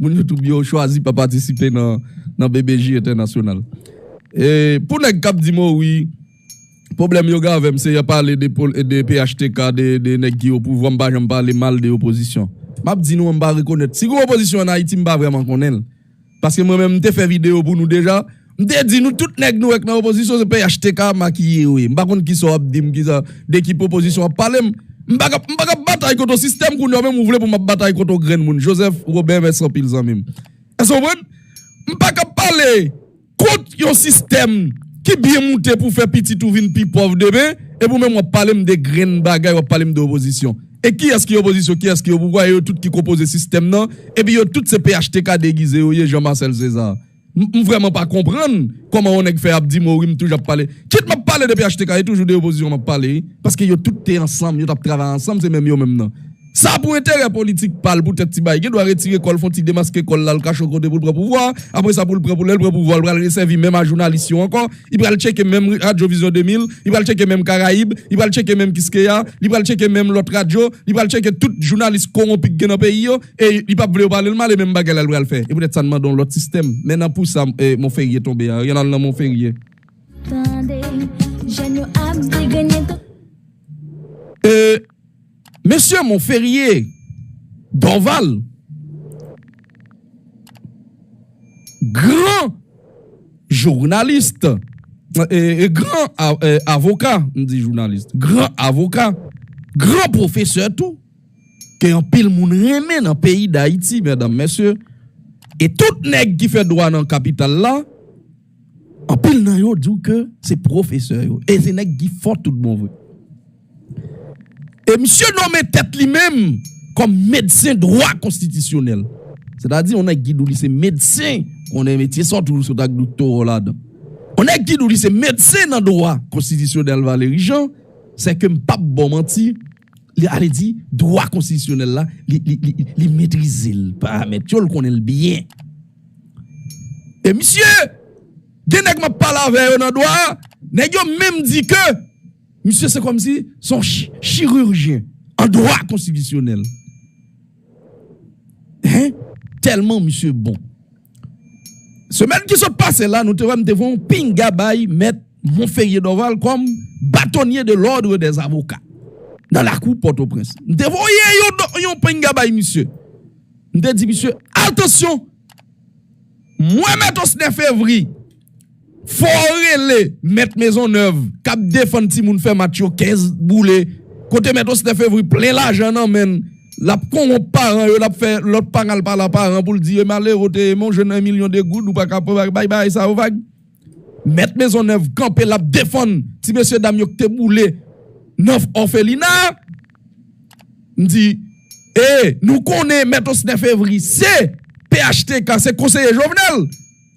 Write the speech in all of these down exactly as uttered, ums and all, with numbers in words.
Moun YouTube yo chwazi pa patisipe nan, nan B B J entènasyonal. E pou nèg k ap di m, o wi, pwoblèm yo gen avè m, se y ap pale de, pol- de P H T K, de, de nèg ki opouvwa, m pa janm pale mal de opozisyon. M ap di nou, m pa rekonèt. Si gen opozisyon ann Ayiti, m pa vrèman konnen l. Paske mwen menm, m te fè videyo pou nou deja. M te di nou, tout nèg nou wè k nan opozisyon, se P H T K makiye yo ye. M pa konn kisa w ap di m, kisa, de ki pwopozisyon w ap pale m. M pa ka, m pa ka batay kont yon sistèm, kounye a menm ou vle pou m ap batay kont yon grenn moun. Joseph Robert, mèsi anpil, zanmi m. Èske w konprann? M pa ka pale kont yon sistèm ki byen moute pou fè pitit ou vin pi pòv demen, epi ou menm w ap pale m de grenn bagay, w ap pale m de opozisyon. E kiyès ki opozisyon, kiyès ki opouvwa, e yo tout ki konpoze sistèm nan, epi yo tout se P H T K degize yo ye, Jean Marcel César. M m vrèman pa konprann kòman yon nèg fè ap di m, o wi, m toujou ap pale. Kit m ap pale de P H T K, e toujou de opozisyon m ap pale, wi. Paske yo tout te ansanm, yo t ap travay ansanm, se menm yo menm nan. Sa pou enterè politik pa l, poutèt ti bagay, gen dwa retire kò l, fè yon ti demaske kò l la, l kache yon kote pou l pran pouvwa. Apre sa, pou l pran, pou lè l pran pouvwa, l pral resèvi menm a jounalis yo ankò. Li pral tcheke menm Radyo Vizyon de mil, li pral tcheke menm Karayib, li pral tcheke menm Kiskeya, li pral tcheke menm lòt radyo, li pral tcheke tout jounalis kowonpi k gen nan peyi yo, e li p ap vle yo pale l mal, e menm bagay la l pral fè. E poutèt sa, n mande yon lòt sistèm. Men nan pou sa, e, Monferrier tonbe a, y ann al nan Monferrier. Tande, jèn yo ap di genyen to- E, mesye Monferrier Dorval, gran jounalis, e, e, gran a- e, avoka, m di jounalis, gran avoka, gran pwofesè tou, ke anpil moun renmen nan peyi Dayiti, medam, mesye. E tout nèg ki fè dwa nan kapital la, anpil nan yo di w ke se pwofesè yo. E se nèg ki fò tout bon vre. E misye nonmen tèt li menm kòm medsen dwa konstitisyonèl. Sètadi, yon nèg ki di w li se medsen, konnen metye sa w toujou sot ak doktora w ladan. Yon nèg ki di w li se medsen nan dwa konstitisyonèl, Valery Jean, sèke m p ap ba w manti, li ale di dwa konstitisyonèl la, li, li, li, li metrize l, paramèt yo, l konnen l byen. E misye, gen nèg m ap pale avè yo nan dwa a, nèg yo menm di ke misye se kòmsi se yon chi- chirijyen an dwa konstitisyonèl. Hein? Tèlman misye bon. Semèn ki sot pase la, nou te wè m te voye yon pinga bay mèt Monferrier Dorval kòm bâtonnier de l'ordre des avocats nan lakou Pòtoprens. M te voye yon, do- yon pinga bay misye. M te di misye, atansyon, mwen mèt Osner Fevry, fò w rele mèt Maisonneuve k ap defann timoun fè match yo kenz boule, kote mèt Osner Fevry plen lajan nan men l, l ap kowonp paran yo, l ap fè lòt paran l pale a paran pou l di, e malere w te, men w jwenn yon milyon de goud, ou pa ka bay bagay sa yo vag. Mèt Maisonneuve kanpe, l ap defann ti mesye dam yo ki te boule nan òfelina. M di, e, nou konnen mèt Osner Fevry se P H T K, se konseye Jovenel,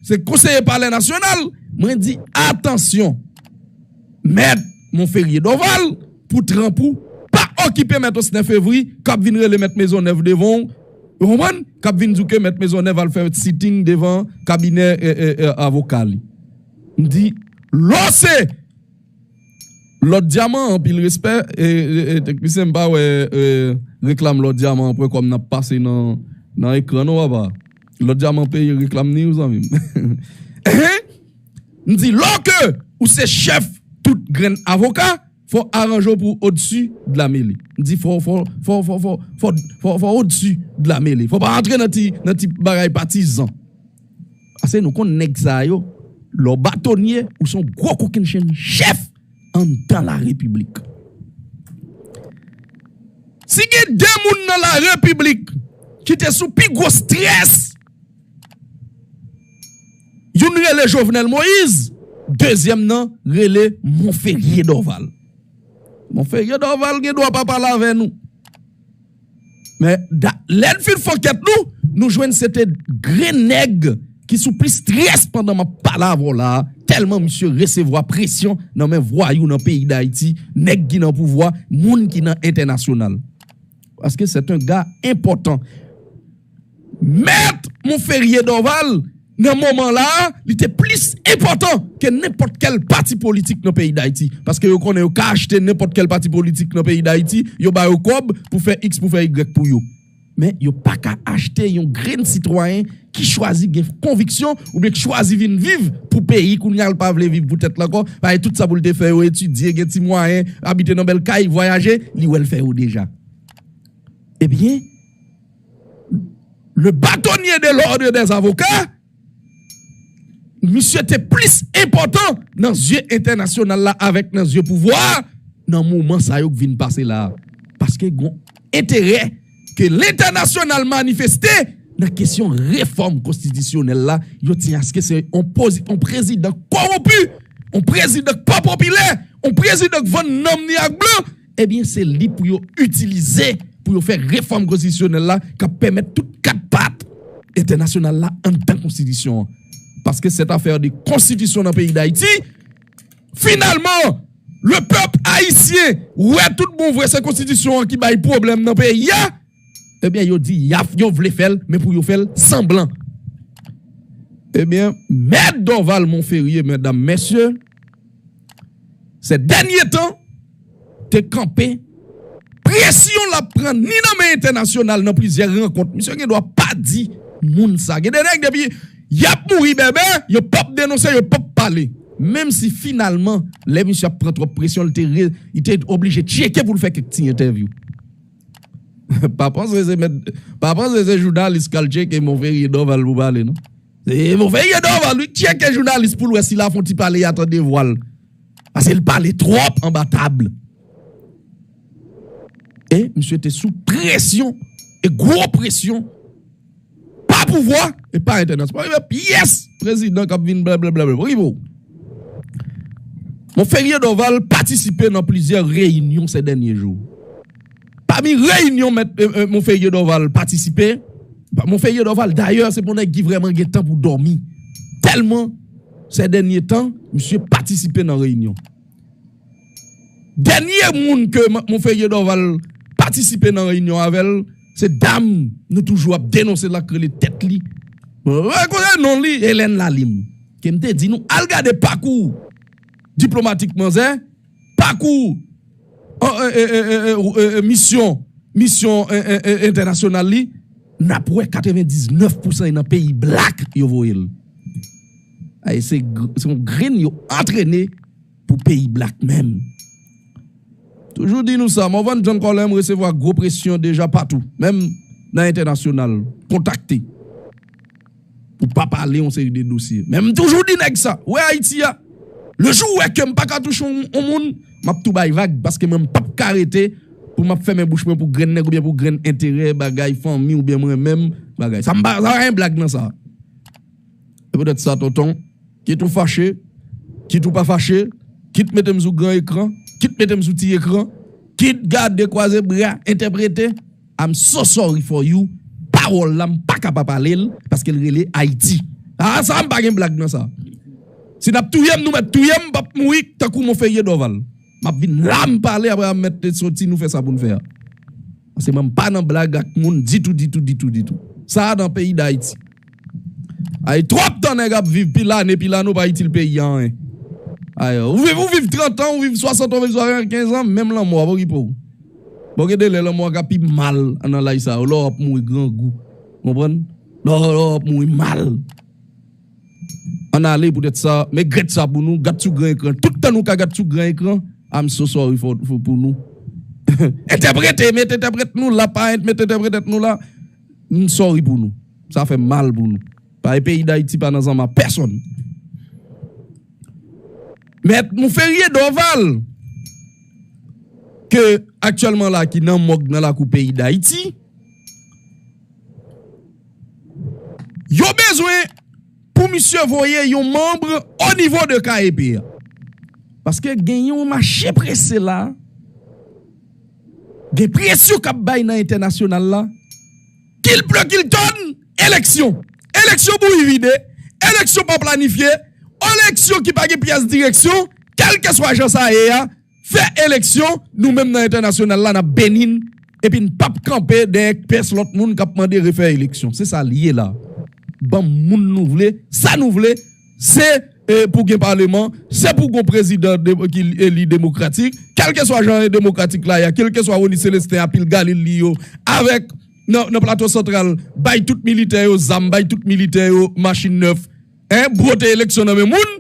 se konseye Palè Nasyonal. Mwen di, atansyon, mèt Monferrier Dorval, pou tranp ou, pa okipe mèt Osner Fevry k ap vin rele mèt Maisonneuve devan w, ou konprann? K ap vin di w ke mèt Maisonneuve al fè sitting devan kabinè, e, e, e, avoka li. M di, lò se Lòt Dyaman, anpil respè, e, e, e, teknisyen, m pa wè, e, reklam Lòt Dyaman an pwen kòm n ap pase nan, nan ekran non, papa. Lòt Dyaman peye reklam ni, zanmi m. Ehe! M di, lò ke ou se chèf tout grenn avoka, fò w aranje w pou w odsi de la mele. M di, fò, fò, fò, fò, fò, fò, fò, fò w odsi de la mele. Fò w pa rantre nan ti, nan ti bagay patizan. Paske nou konn nèg sa yo, lè w batonye, ou se yon gwo kokennchenn chèf anndan la repiblik. Si gen de moun nan la repiblik ki te sou pi gwo strès, youn rele Jovenel Moïse, dezyèm nan rele Monferrier Dorval. Monferrier Dorval gen dwa pa pale avè nou. Men da- lè n fin fè ankèt nou, nou jwenn se te grenn nèg ki sou plis strès pandan m ap pale avè w la a, tèlman misye resevwa presyon nan men vwayou nan peyi Dayiti, nèg ki nan pouvwa, moun ki nan entènasyonal. Paske se te yon ga enpòtan. Mèt Monferrier Dorval, nan moman la a, li te plis enpòtan ke nenpòt kèl pati politik nan peyi Dayiti. Paske yo konnen yo ka achte nenpòt kèl pati politik nan peyi Dayiti, yo ba yo kòb pou fè X, pou fè Y pou yo. Men yo pa ka achte yon grenn sitwayen ki chwazi gen konviksyon oubyen ki chwazi vin viv pou peyi. Kounye a l pa vle viv pou tèt l ankò, paske tout sa pou l te fè, yo etidye, gen ti mwayen, abite nan bèl kay, vwayaje, li wè l fè yo deja. Ebyen, le bâtonnier de l'ordre des avocats, misye te plis enpòtan nan zye entènasyonal la avèk nan zye pouvwa a nan moman sa yo k vin pase la a. Paske gon enterè ke lentènasyonal manifeste nan kesyon refòm konstitisyonèl la. Yo tyen aske se yon, pozi- yon prezidan kowonpi, yon prezidan k pa popilè, yon prezidan k vann nanm ni ak blan. Ebyen, se li pou yo itilize pou yo fè refòm konstitisyonèl la k ap pèmèt tout kat pat entènasyonal la anndan konstitisyon an. Paske cette affaire de constitution nan peyi Dayiti, finalman, le pèp ayisyen wè tout bon vre se konstitisyon an ki bay pwoblèm nan peyi a. Ebyen, yo di y ap, yo vle fè l, men pou yo fè l sanblan. Ebyen, Mèt Dorval Monferrier, medam, mesye, se dènye tan te kanpe presyon l ap pran ni nan men entènasyonal nan plizyè rankont. Misye gen dwa pa di moun sa. Gen de nèg depi y ap mouri bèbè, yo p ap denonse, yo p ap pale. Menm si finalman, lè misye ap pran twòp presyon, li te, re- li te oblije tcheke pou l fè kèk ti entèvyou. Pa panse se mèt, pa panse se jounalis k al tcheke Monferrier Dorval pou pale, non. Se Monferrier Dorval, wi, k tcheke jounalis pou l wè si l ap fè yon ti pale, y a tande vwa l. Paske l pale twòp anba tab. E misye te sou presyon, e gwo presyon, pa pouvwa, e pa entènasyonal. Pa gen pyès prezidan k ap vin blablabla. Pou ki pou? Monferrier Dorval patisipe nan plizyè reyinyon se dènye jou. Pami reyinyon mèt, e, e, Monferrier Dorval patisipe, Monferrier Dorval, dayè, se pou nèg ki vrèman gen tan pou dòmi. Tèlman, se dènye tan, misye patisipe nan reyinyon. Dènye moun ke Monferrier Dorval patisipe nan reyinyon avè l, se dam nou toujou ap denonse la k rele tèt li. Mwen rekonèt non li, Hélène Lalim. Ke m te di nou, al gade pakou diplomatik manzè, pakou misyon, misyon entènasyonal li, n ap wè katrevendiznèf pousan e nan peyi blak yo voye l. Ay, se, se yon grenn yo antrene pou peyi blak menm. Toujou di nou sa, Morvan John Colem resevwa gwo presyon deja patou, menm nan entènasyonal, kontakte pou pa pale yon seri de dosye. Men m toujou di nèg sa, wè Ayiti a, le jou ou wè ke m pa ka touche yon, yon moun, m ap tou bay vag, paske mwen m p ap ka rete pou m ap fèmen bouch mwen pou grenn nèg oubyen pou grenn enterè, bagay fanmi oubyen mwen menm, bagay. Sa m pa, sa pa gen blag nan sa. E poutèt sa, tonton, kit ou fache, kit ou pa fache, kit mete m sou gran ekran, kit mete m sou ti ekran, kit gade kwaze bra, entèprete, I'm so sorry for you. Pawòl la, m pa ka pa pale l, paske l rele Ayiti. A, sa m pa gen blag nan sa. Si n ap touye m, nou mèt touye m, m p ap mouri tankou Monferrier Dorval. M ap vin la, m pale, apre a m mèt soti, nou fè sa pou n fè a. Paske mwen m pa nan blag ak moun ditou, ditou, ditou, ditou. Sa a nan peyi Dayiti. Ay, twòp tan nèg ap viv, pil ane, pil ane, ou pa itil peyi a anyen. Ay, ou viv, ou viv trant an, ou viv swasant an, ou viv swasankenz an, menm lanmò a pa okipe w. Bon, gen de lè lanmò a ka pi mal nan laj sa yo, lè w ap mouri grangou. Konprann? Lè w, lè w ap mouri mal. Ann ale poutèt sa, men gèt sa pou nou, gad sou gran ekran. Tout tan nou ka gad sou gran ekran, I'm so sorry for, for, pou nou. Entèprete, met entèprèt nou la, pa ent, met entèprèt nou la. M sorry pou nou. Sa fè mal pou nou. Paske peyi Dayiti pa nan zanma pèsonn. Mèt Monferrier Dorval, ke aktyèlman la ki nan mòg nan lakou peyi Dayiti, yo bezwen pou misye voye yon manm o nivo de K E P a. Paske gen yon mache prese la, gen presyon k ap bay nan entènasyonal la, kil ple kil tonn, eleksyon. Eleksyon bouyi vide, eleksyon pa planifye, eleksyon ki pa gen pyès direksyon, kèlkeswa jan sa ye a, fè eleksyon, nou menm nan entènasyonal la, n ap beni n, epi n p ap kanpe dèyè pyès lòt moun k ap mande refè eleksyon. Se sa l ye la. Ban m moun nou vle, sa nou vle, se, e, pou gen paleman, se pou gon prezidan de, ki eli demokratik, kèlkeswa jan demokratik la ye a, kèlkeswa Rony Célestin a pil galil li yo, avèk nan, nan Plato Santral, bay tout militè yo zam, bay tout militè yo machin nèf, en, bwote eleksyon nan men moun,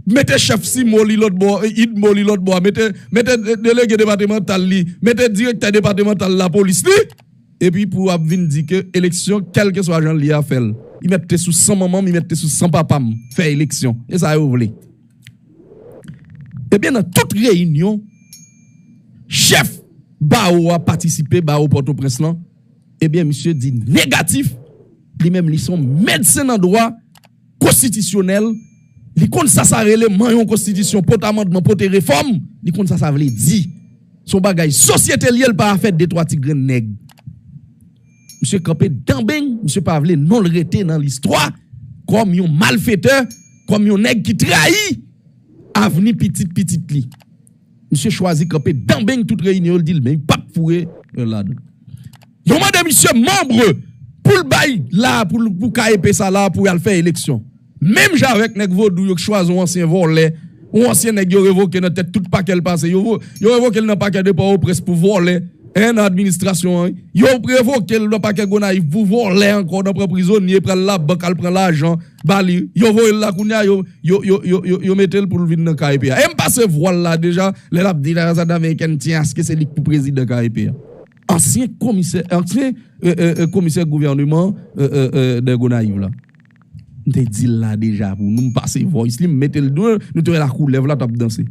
mete chèf Simo li lòt bò, Idmo li lòt bò, mete, mete delege depatmantal li, mete direktè depatmantal lapolis li, epi pou ap vin di ke eleksyon, kèlkeswa jan l ye a, fè l. Li mèt te sou san manman m, li mèt te sou san papa m, fè eleksyon. E sa yo vle. Ebyen, nan tout reyinyon, chèf bawo a patisipe, bawo Pòtoprens lan, ebyen, misye di negatif, li menm li se yon medsen nan dwa konstitisyonèl, li konn sa sa rele manyen yon konstitisyon, pote amandman, pote refòm, li konn sa sa vle di. Se yon bagay sosyete l ye, l pa afè de twa ti grenn nèg. Misye kanpe danbeng, misye pa vle non l rete nan listwa kòm yon malfetè, kòm yon nèg ki trayi avni pitit pitit li. Misye chwazi kanpe danbeng tout reyinyon, l di l men li p ap foure ladan. Yo mande misye manm pou l bay la, pou, pou K E P sa la, pou y al fè eleksyon. Menm jan avèk nèg vodou yo k chwazi yon ansyen vòlè, yon ansyen nèg yo revoke nan tèt tout pakè l pase. Yo, vo- yo revoke l nan pakè de Pòtoprens pou vòlè, en, nan administrasyon an. Yo revoke l nan pakè Gonayiv pou vòlè ankò, nan pran prizonye, pral labank, al pran lajan, ba li. Yo voye l la kounye a, yo, yo, yo, yo, yo, yo mete l pou l vin nan K E P a. E m pase vwal la deja, lè l ap di la sa amerikèn tyen aske se li k pou prezidan K E P a. Ansyen komisè, ansyen e, e, e, komisè gouvèneman e, e, e, de Gonayiv la. M te di l la deja pou nou, m pase voice li, m mete l dwe, nou te wè la koulèv la t ap danse.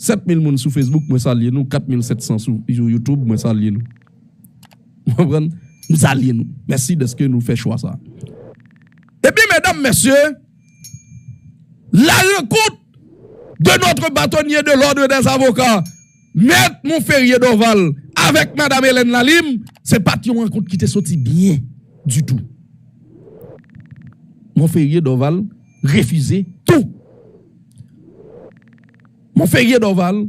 Sèt mil moun sou Facebook, mwen salye nou. Kat mil sèt san sou, sou YouTube, mwen salye nou. Ou konprann? M salye nou. Mèsi dèske nou fè chwa sa. Ebyen, medam, mesye, la rencontre de notre bâtonnier de l'ordre des avocats, Maître Monferrier Dorval, avec Madame Hélène Lalim, se pa t yon rankont ki te soti byen ditou. Monferrier Dorval refize tou. Monferrier Dorval,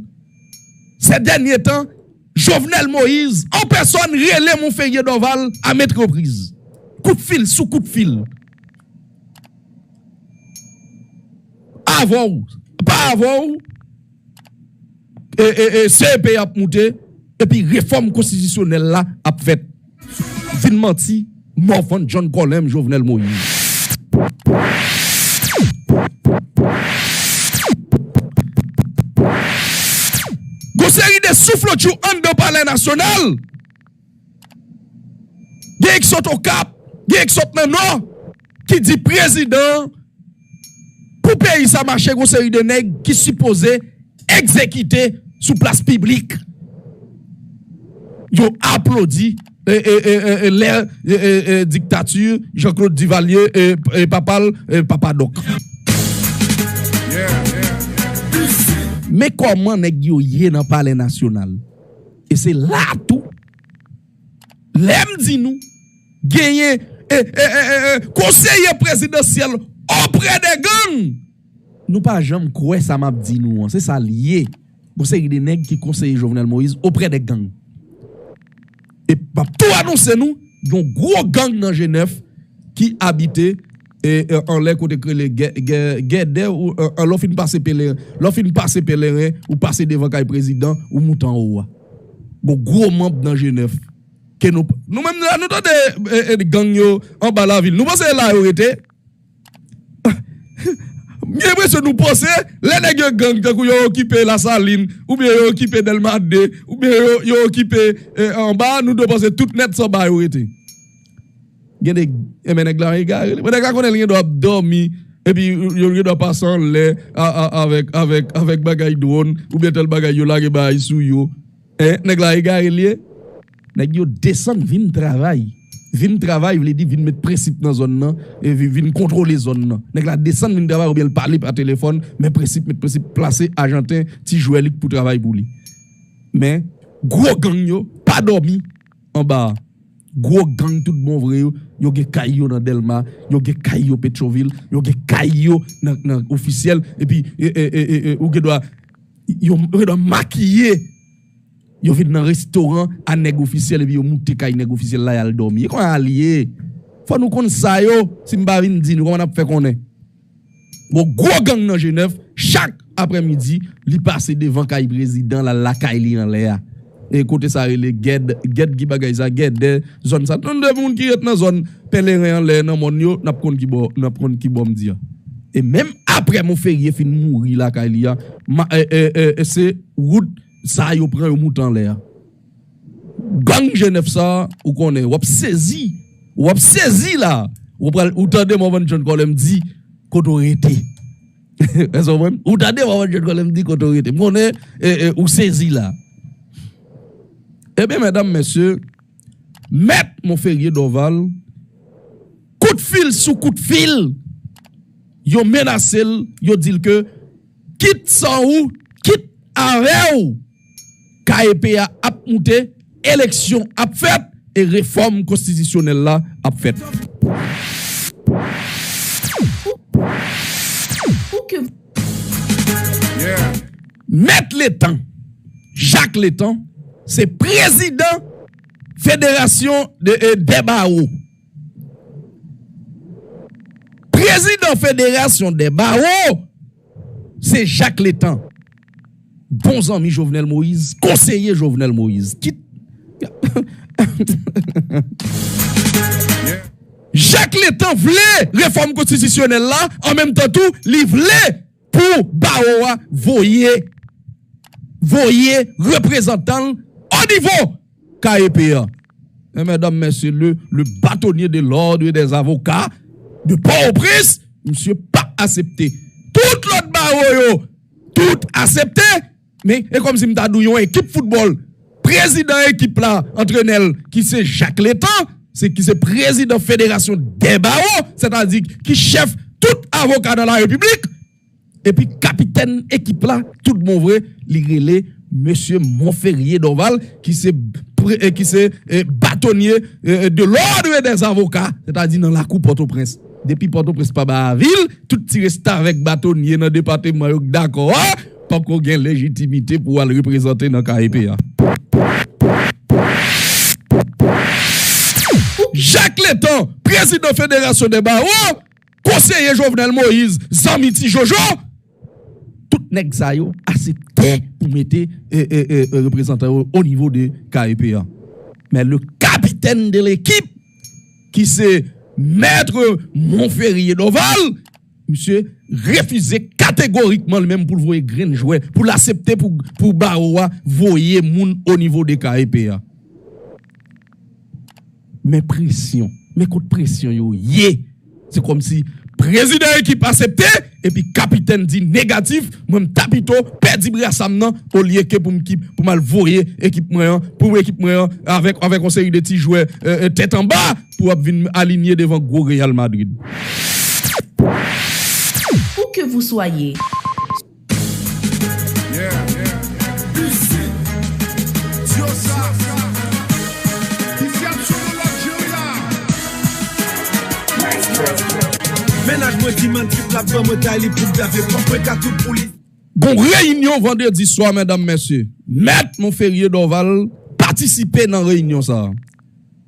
ces derniers temps, Jovenel Moïse, an pèsòn, rele Monferrier Dorval a maintes reprises. Kout fil sou kout fil. Avè w, pa avè w, e, e, e, C E P ap moute, epi refòm konstitisyonèl la ap fèt. Vin manti, Morvan John Colem, Jovenel Moïse. Gon seri de souflotjou anndan Palè Nasyonal. Gen ki sot Okap, gen ki sot nan Nò, ki di prezidan, pou peyi sa mache, gon seri de nèg ki sipoze egzekite sou plas piblik. Yo aplodi e, e, e, e, e, lè e, e, e, diktati Jean-Claude Duvalier e, e papa l, e papa Dòk. Men kòman nèg yo ye nan Palè Nasyonal. E se la tou, lè m di nou, genyen e, e, e, e, e, konseye prezidansyèl oprè de gang. Nou pa janm kwè sa m ap di nou an. Se sa l ye. Gon seri de nèg ki konseye Jovenel Moïse oprè de gang. E m ap tou anonse nou, yon gwo gang nan Jenèf ki abite e, e, anlè kote k rele Gè- Gè- Gèdè, ou, e, e, lè w fin pase Pèleren, lè w fin pase Pèleren, ou pase devan kay prezidan, ou moute anwo a. Gon gwo manm nan Jenèf. Ke nou, nou menm la, nou tande e, e, gang yo anba lavil. Nou panse e la yo rete? M gen enpresyon nou panse, lè nèg yo gang, tankou yo okipe Lasalin, oubyen yo okipe Dèlma de, oubyen yo, yo okipe e, anba, nou dwe panse tout nèt sa anba yo rete. Gen de, enben nèg la egare li. Bon, nèg la konnen li gen dwa ap dòmi, epi yo gen dwa pase anlè a, a, avèk, avèk, avèk bagay dwòn, oubyen tèl bagay yo lage bagay sou yo. En, nèg la egare li ye. Nèg yo desann vin travay. Vin travay vle di vin met prensip nan zòn nan, e vi- vin kontwole zòn nan. Nèg la desann vin travay oubyen l pale pa telefòn, men prensip, met prensip, plase ajanten, ti jwè li k pou travay pou li. Men, gwo gang yo pa dòmi anba a. Gwo gang tout bon vre yo, yo gen kay yo nan Dèlma, yo gen kay yo Petyonvil, yo gen kay yo nan, nan Ofisyèl, epi e, e, e, e, e, ou gen dwa, yo, yo gen dwa makiye, yo vin nan restoran a nèg Ofisyèl, epi yo moute kay nèg Ofisyèl la, y al dòmi. E kòman l ye? Fò nou konn sa yo, si m pa vin di nou, kòman n ap fè konnen? Gon gwo gang nan Jenèf, chak aprèmidi, li pase devan kay prezidan, l al lakay li anlè a. e kote sa rele Gèd, Gèd ki bagay sa, Gèdè, zòn sa. Tout de moun ki ret nan zòn Pèleren anlè nan mòn yo, n ap konn ki bò, n ap konn ki bò m di a. E menm apre Monferrier fin mouri lakay li a, ma, e, e, e, e se wout sa yo pran yo moute anlè a. Gang G nèf sa, ou konnen, w ap sezi. W ap sezi la. Ou pral, ou tande Morvan John Colem di kote w rete. Èske w konprann? Ou tande Morvan John Colem di kote w rete. M konnen, e, e, ou sezi la. Ebyen, medam, mesye, Mèt Monferrier Dorval, kout fil sou kout fil, yo menase l, yo di l ke kit san ou, kit avè w, K E P a ap moute, eleksyon ap fèt e refòm konstitisyonèl la ap fèt. Mèt Letan, Jak Letan, se prezidan Federasyon de, e, dè Bawo. Prezidan Federasyon dè Bawo, se Jak Letan. Bon zanmi Jovenel Moïse, konseye Jovenel Moïse. Kit Jak Letan vle refòm konstitisyonèl la, an menm tan tou, li vle pou bawo a voye, voye reprezantan l o nivo K E P a. Men, medam, mesye, le, le bâtonnier de l'ordre des avocats de Port-au-Prince, misye pa aksepte. Tout lòt bawo yo, tout aksepte. Men, e kòmsi m ta di w yon ekip foutbòl. Prezidan ekip la, antrenè l, ki se Jak Letan, se ki se prezidan Federasyon dè Bawo, sètadi ki chèf tout avoka nan la repiblik. Epi kapitèn ekip la, tout bon vre, li rele mesye Monferrier Dorval, ki se pre-, e ki se, e, bâtonnier, e, de l'ordre des avocats, sètadi nan lakou Pòtoprens. Depi Pòtoprens pa bay avi l, tout ti restavèk bâtonnier nan depatman yo k dakò a, pako gen lejitimite pou al reprezante nan K E P a. Jak Letan, prezidan Federasyon dè Bawo, konseye Jovenel Moïse, zanmi Ti Jojo, tout nèg sa yo aksepte pou mete, e, e, e, e, reprezantan yo o nivo de K E P a. Men le capitaine de l'équipe, ki se Mèt Monferrier Dorval, misye refize kategorikman li menm pou l voye grenn jwè, pou l aksepte pou, pou bawo a voye moun o nivo de K E P a. Men presyon, men kot presyon yo ye. Se kòmsi prezidan ekip aksepte, epi kapitèn di negatif, mwen m ta pito pèdi brasa m nan, olye ke pou m ki, pou m al voye ekip mwen an, pou ekip mwen an, avèk, avèk yon seri de ti jwè, e, e, tèt anba, pou ap vin alinye devan gwo Real Madrid. Où que vous soyez. Mennaj mwen di man trip la ban mwen tay li pou gave pòp mwen ka tout pou li. Gon reyinyon vandredi swa, medam, mesye. Mèt Monferrier Dorval patisipe nan reyinyon sa a.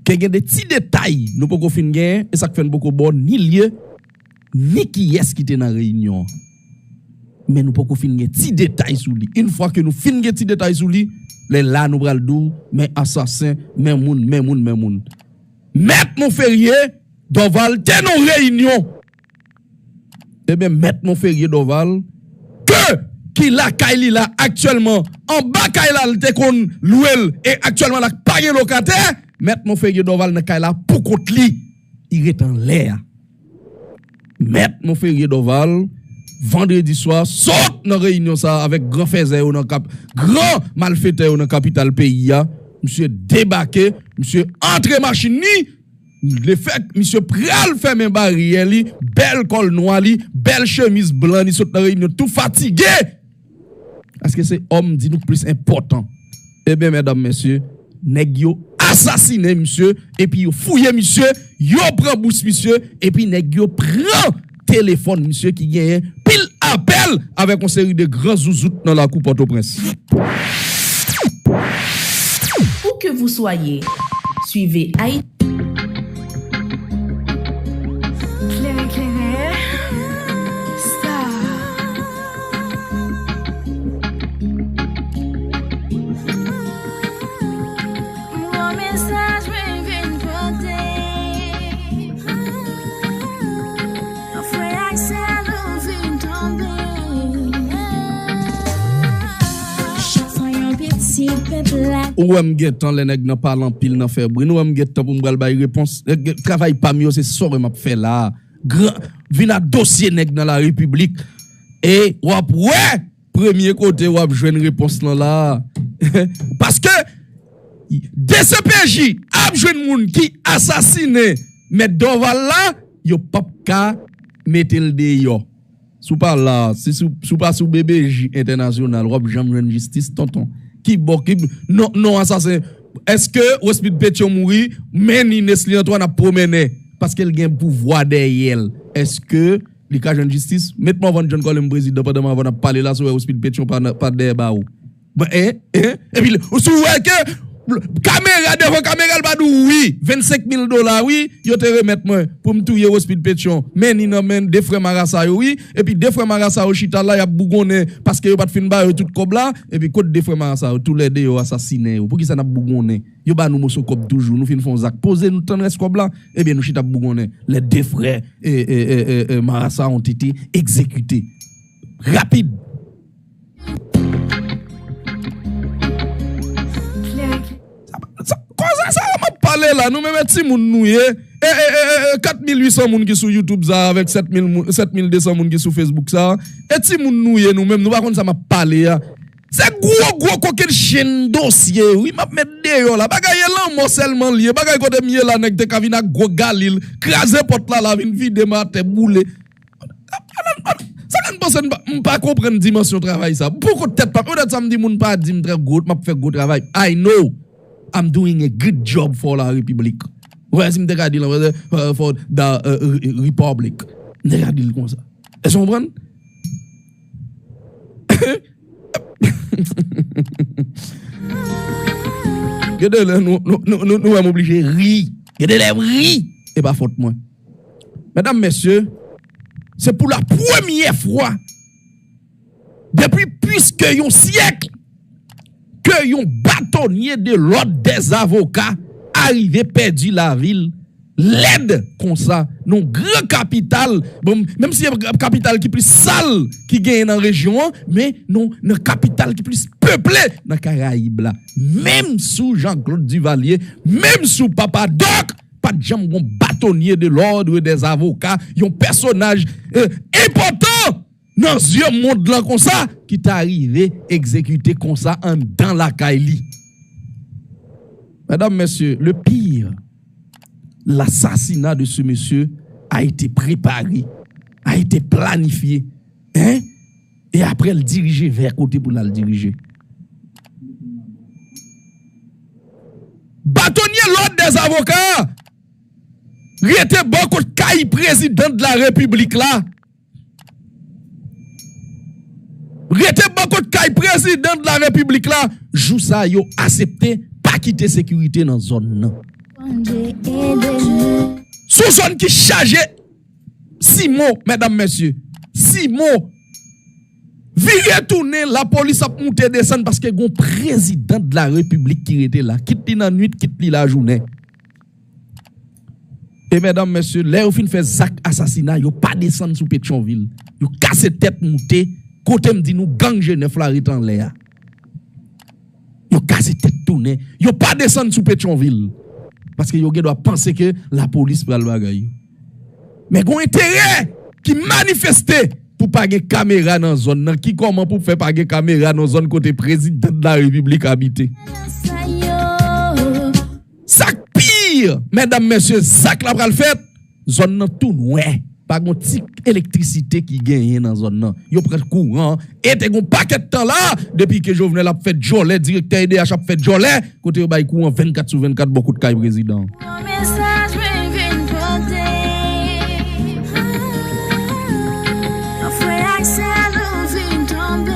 Ke gen de ti detay nou poko fin genyen, e sa k fè n poko ba w ni lye, ni kiyès ki te nan reyinyon an. Men nou poko fin gen ti detay sou li. Yon fwa ke nou fin gen ti detay sou li, lè la nou pral di w, men asasen, men moun, men moun, men moun. Mèt Monferrier Dorval te nan reyinyon. Ebyen, Mèt Monferrier Dorval, ke ki lakay li la aktyèlman, anba kay la, l te konn lwe l, e aktyèlman la pa gen lokatè, Mèt Monferrier Dorval nan kay la pou kont li, li ret anlè a. Mèt Monferrier Dorval, vandredi swa, sot nan reyinyon sa a avèk gran fèzè yo nan kap-, gran malfetè yo nan kapital peyi a. Misye debake, misye antre machin li, lefèt misye pral fèmen baryè li, bèl kòl nwa li, bèl chemiz blan li, sot nan reyinyon tou fatige. Paske se òm di nou k plis enpòtan. Ebyen, medam, mesye, nèg yo asasinen misye, epi yo fouye misye, yo pran bous misye, epi nèg yo pran telefòn misye ki genyen pil apèl avèk yon seri de gran zouzout nan lakou Pòtoprens. Où que vous soyez, suivez Haïti. Klere, klere, star. Ou wè m gentan lè nèg nan pale anpil nan fè bri. Nou wè m gentan pou m pral bay repons. Nèg, travay pa m yo, se sa w wè m ap fè la. Gran, vin a dosye nèg nan la repiblik. E w ap wè premye kote w ap jwenn repons lan la. Paske D C P J ap jwenn moun ki asasinen Mèt Dorval la, yo p ap ka mete l deyò. Si w pa la, si, si, si w pa sou B B J entènasyonal, w ap janm jwenn jistis, tonton. Ki bò, ki, non, non, asasen. Èske Rospide Pétion mouri, men ni Nesly Antoine ap pwomennen? Paske l gen pouvwa dèyè l. Èske li ka jwenn jistis? Met Morvan John Colem prezidan pandan Morvan ap pale la, si w wè Rospide Pétion pa, pa dèyè bawo. Bon, hein, hein? Epi, si w wè ke kamera, devan kamera, l pa di w wi, vennsenk mil dola, wi, yo te remèt mwen pou m touye Rospide Pétion. Men ni nan men de frè marasa yo, wi. Epi de frè marasa yo chita la, y ap bougonnen, paske yo pa t fin ba yo tout kòb la. Epi kot de frè marasa yo? Toulède yo asasinen yo. Poukisa n ap bougonnen? Yo ba nou moso kòb toujou. Nou fin fè yon zak. Poze nou tann rès kòb la. Ebyen, nou chita ap bougonnen. Les deux frères, eh, eh, eh, eh, eh, marasa ont été exécutés. Rapid. Sa, sa, koze sa a m ap pale la, nou menm e timoun nou ye. E, e, e, e, e, kat mil uit san moun ki sou YouTube sa a, avèk sèt mil moun, sèt mil de san moun ki sou Facebook sa a. E timoun nou ye nou menm, nou pa konn sa m ap pale a. Se gwo, gwo kokenn chenn dosye, wi, m ap met deyò la. Bagay e lanmò sèlman l ye. Bagay kote m ye la, nèg te ka vin ak gwo galil, kraze pòt la, la vin vide m atè, boule. Sa fè n panse n pa, m pa konprann dimansyon travay sa. Pou kont tèt pa m, poutèt sa m di moun pa di m trè gwo, m ap fè gwo travay. I know I'm doing a good job for la République. Wè, si m te ka di l, euh, for the, euh, re-, republic. M te ka di l konsa. Èske w konprann? Gen de lè nou, nou, nou, nou, nou wè m oblije ri. Gen de lè m ri. E pa fòt mwen. Medam, mesye, se pou la premyè fwa depi plis ke yon syèk ke yon batonye de lòd dèzavoka arive pèdi lavi l lèd konsa nan yon gran kapital. Bon, menm si se kapital ki plis sal ki genyen nan rejyon an, men nan, nan kapital ki plis peple nan Karayib la. Menm sou Jean-Claude Duvalier, menm sou Papa Doc, pa t janm gon batonye de lòd dèzavoka, yon pèsonaj, eh, enpòtan nan zye mond lan konsa, ki ta rive egzekite konsa anndan lakay li. Medam, mesye, le pire, l'assassinat de ce monsieur a été préparé, a été planifié, hein? E apre, l dirije vè kote pou l al dirije. Batonye lòd dèzavoka rete bò kot kay prezidan de la repiblik la. Rete bò kot kay prezidan de la repiblik la. Jou sa yo asepte pa kite sekirite nan zòn nan. Sou zòn ki chaje Simon, medam, mesye, Simon vire tounen, lapolis ap moute desann paske gon prezidan de la repiblik ki rete la, kit li nan nwit, kit li lajounen. E medam, mesye, lè yo fin fè zak asasina, yo pa desann sou Petyonvil. Yo kase tèt moute, kote m di nou gang Jenèf la ret anlè a. Yo kase tèt tounen. Yo pa desann sou Petyonvil. Paske yo gen dwa panse ke lapolis pral bagay yo. Men gon enterè ki manifeste pou pa gen kamera nan zòn nan. Ki kòman pou fè pa gen kamera nan zòn kote prezidan de la repiblik abite? Sa k pi, medam, mesye, zak la pral fèt, zòn nan tou nwè. Pa gon ti elektrisite ki genyen nan zòn nan. Yo pran kouran. E te gon pakèt tan la, depi ke Jovenel ap fè djòlè, direktè E D H ap fè djòlè, kote yo bay kouran vennkat sou vennkat bò kote kay prezidan. Yon mesaj mwen vin pote. Yon frè ak sè nou vin tonbe.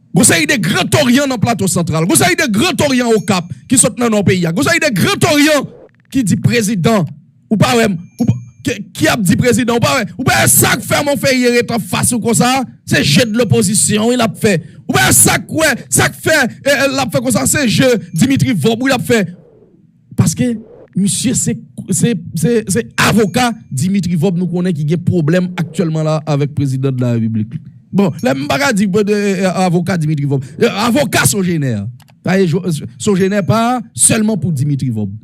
Gon seri de Gran Toryan nan Plato Santral. Gon seri de Gran Toryan Okap ki sot nan nò peyi a. Gon seri de Gran Toryan ki di prezidan, ou pa wè m, ou pa, ki, ki ap di prezidan, ou pa wè, ou pa wè sa k fè Monferrier ret anfas ou konsa, se je de lopozisyon, wi, l ap fè. Ou pa wè sa k wè, sa k fè, eh, eh, l ap fè konsa, se je Dimitri Vorbe, wi, l ap fè. Paske misye se, se, se, se avoka Dimitri Vorbe, nou konnen ki gen pwoblèm aktyèlman la avèk prezidan de la repiblik. Bon, lè m pa ka di, eh, eh, avoka Dimitri Vorbe. Eh, avoka Sogener. Sa e jo-, Sogener pa sèlman pou Dimitri Vorbe.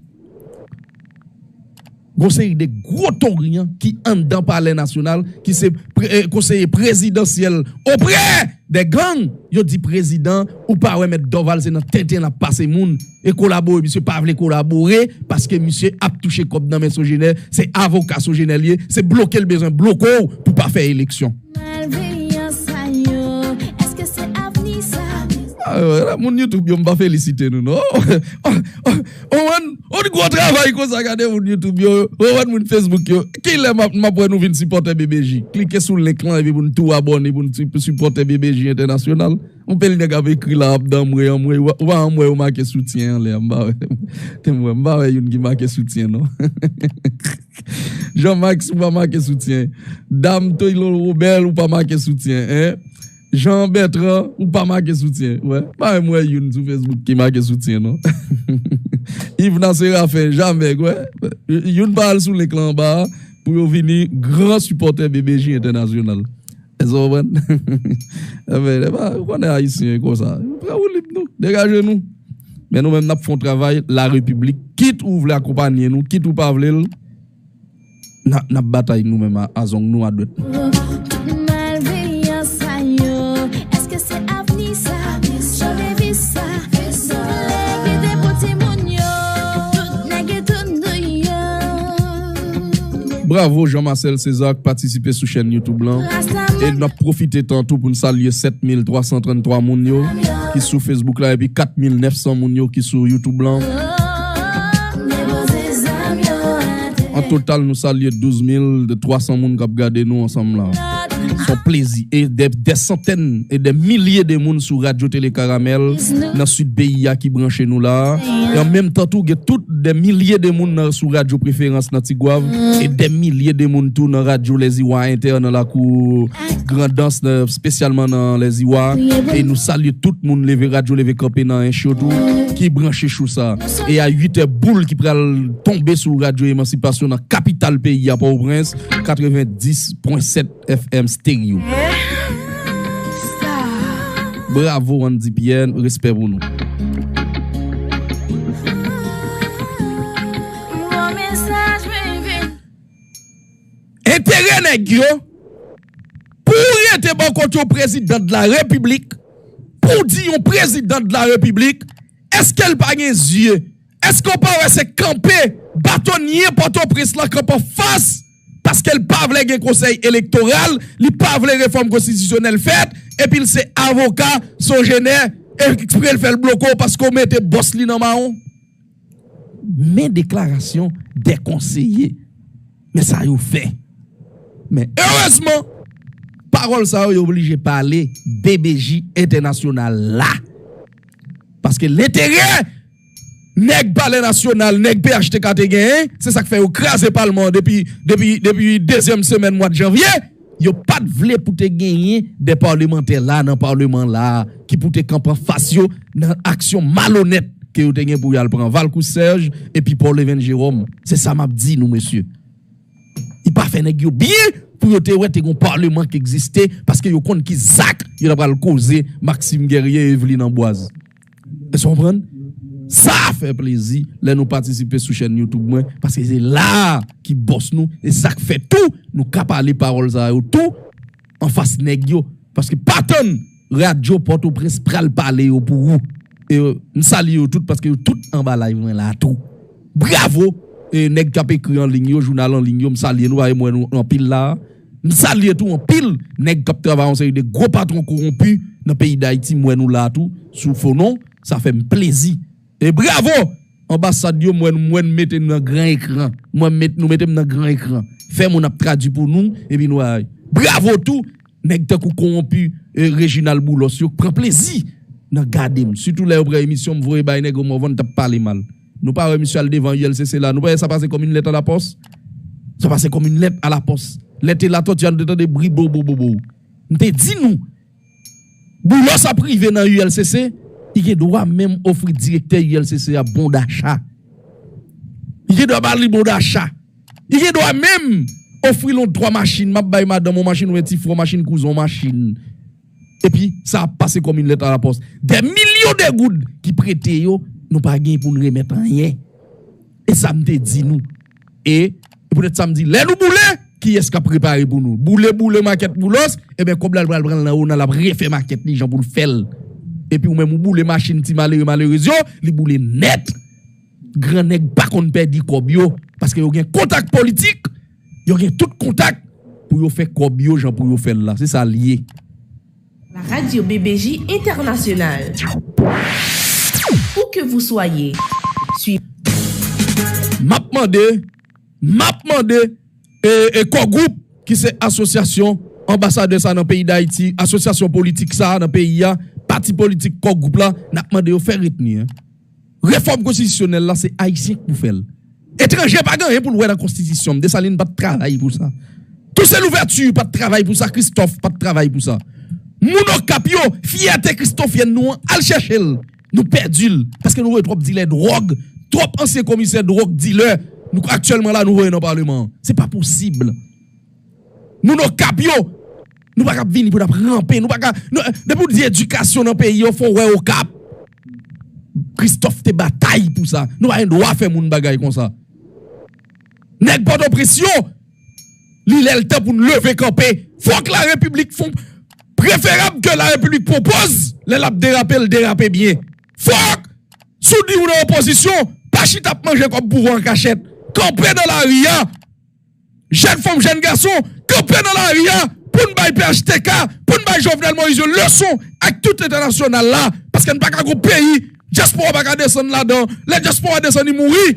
Gon seri de gwo tonriyan ki anndan Palè Nasyonal, ki se pre-, eh, konseye prezidansyèl oprè de gang, yo di prezidan, ou pa wè Mèt Dorval se nan tenten l ap pase moun, e kolabore, misye pa vle kolabore, paske misye ap touche kòb nan men Sogener, se avoka Sogener li ye, se bloke l bezwen bloke w pou pa fè eleksyon. Malveyan sa yo, èske se avni sa? Ah, voilà, moun YouTube yo, m pa felisite nou, non. On, on, on gwo travay konsa, gade moun YouTube yo. On moun Facebook yo. Kilè m ap, m ap wè nou vin sipòtè B B J? Klike sou link lan epi pou n tou abòne pou n ti-, pou sipòtè B B J Entènasyonal. On pil nèg ap ekri la, ap dan mwe, anmwe, ou pa anmwe, ou make soutyen anlè, m pa wè. Te m wè, m pa wè youn ki make soutyen, non. Jean Max, ou pa make soutyen. Dam Toylo Robert, ou pa make soutyen, hein? Jean Bertrand, ou pa make soutyen. Wè, pa menm wè youn sou Facebook ki make soutyen, non. Yvna Séraphin, jamè, wè. Youn pa al sou link lan anba a pou yo vini gran sipòtè B B J Entènasyonal. Èske w konprann? Enben, ou konnen Ayisyen konsa. Frè, ou lib nou. Degaje nou. Men nou menm, n ap fè yon travay la repiblik. Kit ou vle akonpanye nou, kit ou pa vle l, n a, n ap batay nou menm a, a zong nou, a dwèt nou. Malveyan sa yo, èske se avni sa? Solevi sa, doulè ki te pou timoun yo, tout nèg yo, tout nou yo. Bravo Jean Marcel César ki patisipe sou chèn YouTube lan. E n ap pwofite tan tou pou n salye sèt mil twa san trann twa moun yo ki sou Facebook la, epi kat mil nèf san moun yo ki sou YouTube lan. An total, nou salye douz mil twa san moun k ap gade nou ansanm la. Se yon plezi. E dè, dè santèn e dè milye de moun sou Radyo Tele Karamèl nan sid peyi a ki branche nou la. E an menm tan tou, gen tout dè milye de moun nan, sou radyo preferans nan Tigwav, e dè milye de moun tou nan radyo Lèziwa Entè nan lakou Grandans, nan, espesyalman nan Lèziwa. E nou salye tout moun, leve radyo, leve kanpe nan ench yo tou, ki branche chou sa. E a uit è boul ki pral tonbe sou Radyo Emansipasyon nan kapital peyi a, Pòtoprens, katrevendis pwen sèt F M Stereo. Bravo Andy Pierre, respè pou nou. Enterè nèg yo, pou w rete bò kote yon prezidan de la repiblik, pou w di yon prezidan de la repiblik, èske l pa gen zye? Èske w pa wè se kanpe batonye Pòtoprens lan kanpe anfas? Paske l pa vle gen konsèy elektoral, li pa vle refòm konstitisyonèl fèt, epi l se avoka Sogener, ekspre l fè l bloke w paske w mete bòs li nan mawon. Men deklarasyon de konseye. Men sa yo fè. Men erezman, pawòl sa yo, yo oblije pale B B J Entènasyonal la. Paske lenterè nèg Palè Nasyonal, nèg P H T K te genyen, se sa k fè yo kraze palman an depi, depi, depi dezyèm semèn mwa janvye. Yo pa t vle pou te genyen de palmantè la nan palman la ki pou te kanpe anfas yo nan aksyon malonèt ke yo te gen pou y al pran Valcourt Serge epi Paul Even Jérôme. Se sa m ap di nou, mesye. Li pa fè nèg yo byen pou yo te wè te gon palman ki egziste, paske yo konn ki zak yo ta pral koze Maxime Guerrier, Eveline Amboise. Èske w konprann? Sa fè plezi lè nou patisipe sou chèn YouTube mwen, paske se la ki bòs nou, e sa k fè tou nou ka pale pawòl sa yo tou anfas nèg yo, paske pa tann radyo Pòtoprens pral pale yo pou ou. E, euh, m salye yo tout paske yo tout anba live mwen la tou. Bravo! E nèg k ap ekri an liy yo, jounal an liy yo, m salye nou, paske m wè nou anpil la. M salye tou anpil nèg k ap travay, yon seri de gwo patwon kowonpi nan peyi Dayiti, m wè nou la tou, sou fo non, sa fè m plezi. E bravo! Anbasad yo, m wè nou, m wè nou mete nou nan gran ekran. M wè met, nou mete m nan gran ekran. Fè moun ap tradui pou nou, epi nou ay. Bravo tou, nèg tankou kowonpi, eh, Reginald Boulos yo, pran plezi nan gade m. Sitou lè yo pran emisyon m voye bay nèg yo, m wè t ap pale mal. Nou pa wè misye al devan U L C C la. Nou pa wè sa pase kòm yon lèt a la pòs? Sa pase kòm yon lèt a la pòs. Lè te la tòti a, nou te tande bri bo bo bo bo. M te di nou, Boulos ap rive nan U L C C, li gen dwa menm ofri direktè U L C C a bon dacha. Li gen dwa ba li bon dacha. Li gen dwa menm ofri l yon twa machin, m ap bay madanm yon machin, oubyen ti frè yon machin, kouzen yon machin. Epi, sa ap pase kòm yon lèt a la pòs. Dè milyon de goud ki prete yo, nou pa gen pou n remèt anyen. E sa m te di nou. E, e poutèt sa m di, lè nou boule, kiyès k ap repare pou nou? Boule, boule makèt Boulos, ebyen, kòb la, l pral pran l nan Rona, l ap refè makèt li jan pou l fè l. Epi ou menm, ou boule machin ti malere, malerez yo, li boule nèt. Gran nèg pa konn pèdi kòb yo, paske yo gen kontak politik, yo gen tout kontak pou yo fè kòb yo jan pou yo fè l la. Se sa l ye. La radio B B J Internationale. Où que vous soyez, suivez. M ap mande, m ap mande, e, e, Kò Gwoup, ki se asosyasyon anbasadè sa nan peyi Dayiti, asosyasyon politik sa nan peyi a, pati politik Kò Gwoup la, n ap mande yo fè retni, en. Refòm konstitisyonèl la, se Ayisyen k pou fè l. Etranje pa gen anyen pou l wè nan konstitisyon. Desalin pa t travay pou sa. Toussaint Louverture pa t travay pou sa, Christophe pa t travay pou sa. Moun Okap yo, fyète kristofyèn nou an, al chèche l. Nou pèdi l, paske nou voye twòp dilè dwòg, twòp ansyen komisè dwòg dilè, nou, aktyèlman la, nou voye nan Paleman an. Se pa posib. Moun Okap yo, nou pa ka vini pou n ap ranpe, nou pa ka, nou, depi w di edikasyon nan peyi yo, fò w wè Okap. Christophe te batay pou sa. Nou pa gen dwa fè moun bagay konsa. Nèg Pòtoprens yo, li lè l tan pou n leve kanpe. Fòk larepiblik fè yon, preferab ke larepiblik pwopoz, lè l ap derape, l derape byen. Fòk, si w di w nan opozisyon, pa chita ap manje kòb pouvwa an kachèt. Kanpe nan lari a. Jèn fanm, jèn gason, kanpe nan lari a pou n bay P H T K, pou n bay Jovenel Moïse yon leson ak tout entènasyonal la, paske n pa ka gon peyi, dyaspora pa ka desann ladan. Lè dyaspora desann, li mouri.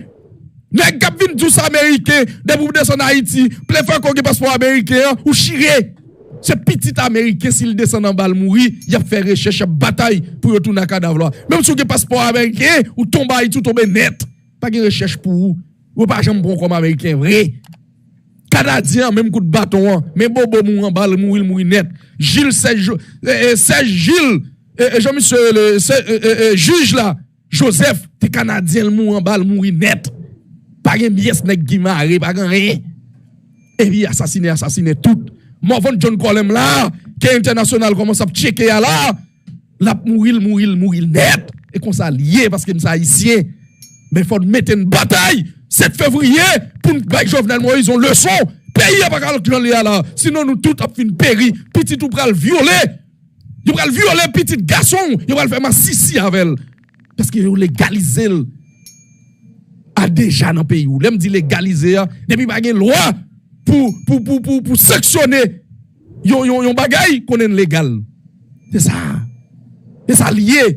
Nèg k ap vin di w se ameriken, depi w desann Ayiti, plen fè ke w gen paspò ameriken an, ou chire. Se pitit ameriken, si l desann anba, l mouri, y ap fè rechèch, y ap batay pou yo tounen ak kadav la. Menm si w gen paspò ameriken, ou tonbe Ayiti, ou tonbe nèt. Pa gen rechèch pou ou. Ou pa janm pran w kòm ameriken vre. Kanadyen an, menm kout baton an, men Bobo mouri anba, l mouri, l mouri nèt. Jil, Sèj, e, e, Sèj Jil, e, e, jan misye rele, Sè-, e, e, e, jij la, Joseph, te Kanadyen, l mouri anba, l mouri nèt. Pa gen pyès nèg ki mare, pa gen anyen. Epi asasinen, asasinen tout. Morvan John Colem la, ke entènasyonal kòmanse ap tcheke a la, l ap mouri, l mouri, l mouri nèt. E konsa l ye, paske m se Ayisyen. Men fò n mete n batay sèt fevriye pou n bay Jovenel Moïse yon leson. Peyi a pa ka lòt jan l ye a la. Sinon, nou tout ap fin peri. Pitit ou pral vyole. Yo pral vyole pitit gason w. Yo pral fè masisi avè l. Paske yo legalize l a deja nan peyi w. Lè m di legalize a, depi pa gen lwa pou, pou, pou, pou, pou sanksyone yon, yon, yon bagay, konnen l legal. Se sa. Se sa l ye.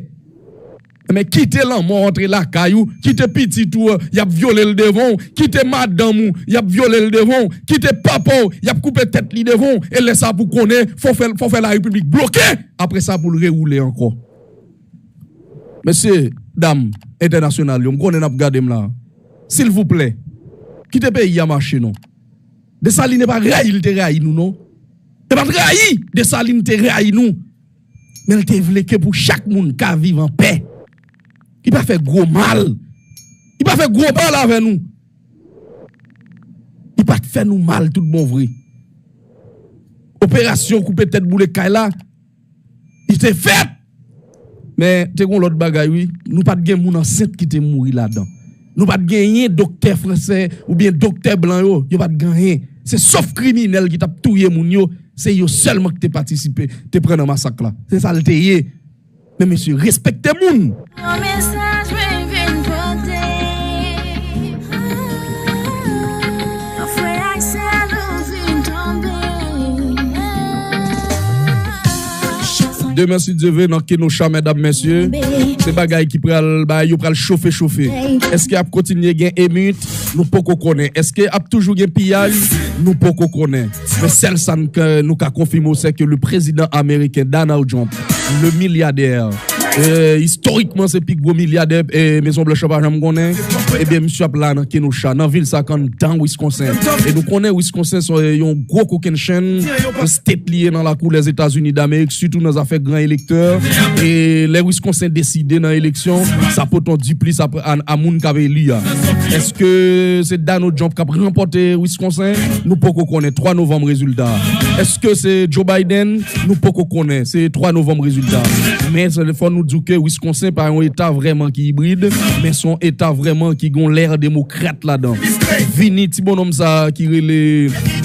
Men kite lanmò antre lakay ou, kite pitit ou, y ap vyole l devan w, kite madanm ou, y ap vyole l devan w, kite papa w, y ap koupe tèt li devan w, e lè sa pou konnen, fò fè, fò fè larepiblik bloke, apre sa pou l rewoule ankò. Mesye, dam, entènasyonal yo, m konnen n ap gade m la. Silvouplè, kite peyi a mache non. Desalin pa rayi, li te rayi nou non. E pa t rayi, Desalin te rayi nou. Men l te vle ke pou chak moun ka viv an pè. Li pa fè gwo mal. Li pa fè gwo mal avè nou. Li pa t fè nou mal tout bon vre. Operasyon koupe tèt boule kay la, li te fèt. Men, te gon lòt bagay, wi. Nou pa t gen moun ansent ki te mouri ladan. Nou pa t genyen doktè fransè oubyen doktè blan yo, yo pa t gen anyen. Se sòf kriminèl ki t ap touye moun yo, se yo sèlman ki te patisipe, te pran nan masak la. Se sa l te ye. Men mesye, respekte moun. Yon mesaj mwen vin pote. Yon frè ak sè nou vin tonbe. Demen, si Dye vle, nan Kenosha, medam, mesye, se bagay ki pral bay, yo pral chofe, chofe. Èske ap kontinye gen emit? Nou poko konnen. Èske ap toujou gen piyaj? Nou poko konnen. Men sèl sa n ka, nou ka konfime w, se ke le prezidan ameriken Donald Trump, le milyadè, E, istorikman, se pi gwo milyadè e Mezon Blanch la pa janm konnen. Ebyen, misye ap la nan Kenosha, nan vil sa k anndan Wisconsin. E nou konnen Wisconsin se yon gwo kokennchenn, yon state li ye nan lakou Lèzetazini Damerik, sitou nan zafè gran elektè. E lè Wisconsin deside nan eleksyon, sa pote yon diplis a, a, a moun k ap eli a. Èske se Donald Trump k ap ranpòte Wisconsin? Nou poko konnen. Twa novanm rezilta. Èske se Joe Biden? Nou poko konnen. Se twa novanm rezilta. Men se fò nou di w ke Wisconsin pa yon eta vrèman ki ibrid, men se yon eta vrèman ki gon lè demokrat ladan. Vini ti bonnonm sa ki rele,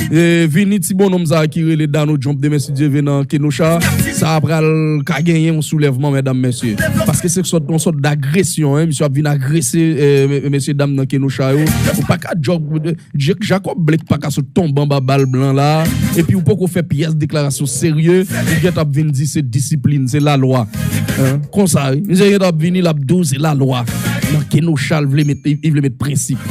e, vini ti bonnonm sa ki rele Donald Trump demen si Dye vle nan Kenosha, sa a pral ka genyen yon soulèvman, medam, mesye. Paske se sòt, yon sòt dagresyon, en, misye ap vin agrese, e, me-, mesye dam nan Kenosha yo. Ou pa ka jòg, Jacob Blake pa ka sot tonbe anba bal blan la, epi ou poko fè pyès deklarasyon serye, ou gentan ap vin di se disiplin, se lalwa. Hein? Konsa, wi. Misye gentan ap vini, l ap di w se lalwa. Nan Kenosha, l vle met, li vle met prensip.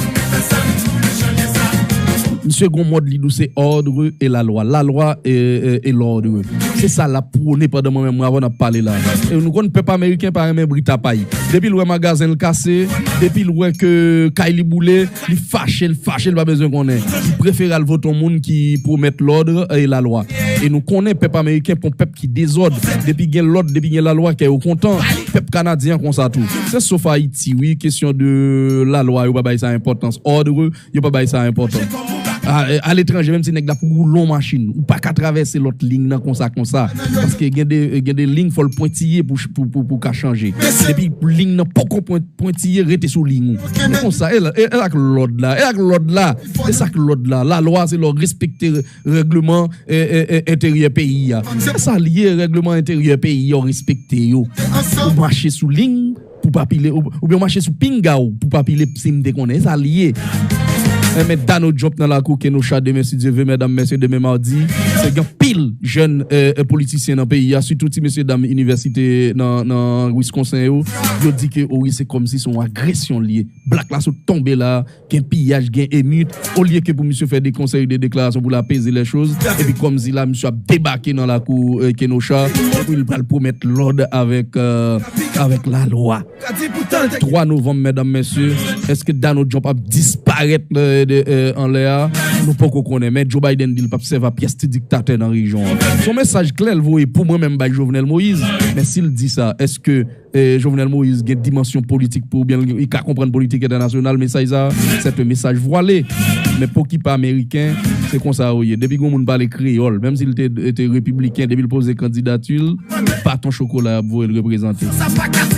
Misye gon mòd li di w se ordre et la loi. La loi et, et, et l'ordre. Se sa l ap pwone pandan mwen menm mwen avè w n ap pale la. E nou konn pèp ameriken pa renmen bri tapay. Depi l wè magazen l kase, depi l wè ke kay li boule, li fache, l fache, l pa bezwen konnen. Li prefere al vote yon moun ki pwomèt lòd e lalwa. E nou konnen pèp ameriken pa yon pèp ki dezòd. Depi gen lòd, depi gen lalwa, kè yo kontan. Pèp kanadyen an konsa tou. Se sof Ayiti, wi, kesyon de lalwa, yo pa bay sa enpòtans. Òdre, yo pa bay sa enpòtans. A, e, aletranje, menm si nèg la pou woule yon machin, ou pa ka travèse lòt liy nan konsa, konsa. Paske gen de, gen de liy, fò l pwentiye pou, pou, pou, pou ka chanje. Depi liy nan poko pwen-, pwentiye, rete sou liy ou. E konsa, e la, e, e ak lòd la, e ak lòd la, e sa k lòd la. Lalwa, se lè w respekte règleman, e, e, e, enteryè peyi a. Se sa l ye, règleman enteryè peyi a, w respekte yo. Ou mache sou liy, pou pa pile, ou, oubyen w mache sou pinga w pou pa pile si m te konnen. E sa l ye. Enben, Donald Trump nan lakou Kenosha demen, si Dye vle, medam, mesye, demen madi. Se gen anpil jèn, e, e, politisyen nan peyi a, sitou ti mesye dam inivèsite nan, nan Wisconsin yo. Yo di ke, o wi, se kòmsi se yon agresyon l ye. Blak la sot tonbe la, gen piyaj, gen emit. Olye ke pou misye fè de konsèy, de deklarasyon pou l apeze lè choz, epi kòmsi la, misye ap debake nan lakou, e, Kenosha, epi l pral pwomèt lòd avèk, e, avèk lalwa. Twa novanm, medam, mesye, èske Donald Trump ap disparèt, e, de, e, anlè a? Nou poko konnen, men Joe Biden di l p ap sèvi a pyès ti diktatè nan rejyon an. Se yon mesaj klè l voye pou mwen menm bay Jovenel Moïse, men si l di sa, èske, e, Jovenel Moïse gen dimansyon politik pou, oubyen li ka konprann politik entènasyonal, mesaj sa, se yon mesaj vwale. Men pou ki pa ameriken, se konsa yo ye. Depi gen yon moun pale kreyòl, menm si l te, te repibliken, depi l poze kandidati l, baton chokola y ap voye l reprezante.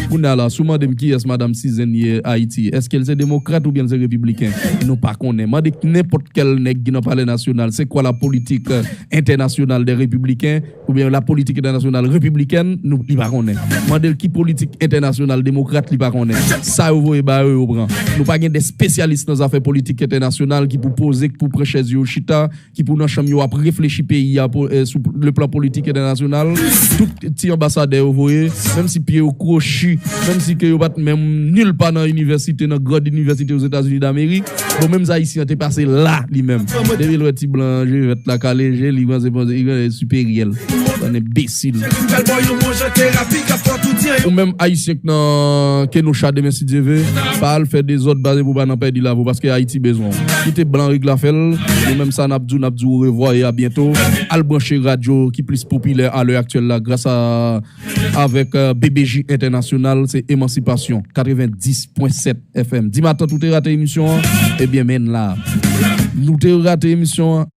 Kounye a la, si w mande m kiyès Madam Cizanne ye Ayiti, èske l se demokrat oubyen l se repibliken? Nou pa konnen. Mande nenpòt kèl nèg ki nan Palè Nasyonal, c'est quoi la politique, euh, internationale des républicains, oubyen la politique internationale républicaine, nou, li pa konnen. Mande l ki politik entènasyonal demokrat, li pa konnen. Sa yo voye ba yo, yo pran. Nou pa gen de espesyalis nan zafè politik entènasyonal ki pou poze, ki pou pran chèz yo chita, ki pou nan chanm yo ap reflechi peyi a pou, e, sou le plan politik entènasyonal. Tout ti anbasadè yo voye, menm si pye yo kwochi, menm si ke yo pa t menm nil pa nan inivèsite, nan grand inivèsite Ozetazini Damerik, bon, menm Ayisyen an te pase la, li menm. Depi l wè ti blan je vèt la kale je, li panse, panse, li panse li siperyè l. Bann enbesil. Ou menm Ayisyen k nan Kenosha demen, si Dye vle, pa al fè dezòd, pa pou pa nan pèdi lavi w, paske Ayiti bezwen w. Kite blan regle afè l. Nou menm sa n ap di w, n ap di w orevwa e a byento. Al branche radyo ki plis popilè a lè aktyèl la gras a, avèk, euh, B B J Entènasyonal, se Emansipasyon, katrevenndis pwen sèt F M. Di matant ou te rate emisyon an, ebyen men la. Nou te rate emisyon an.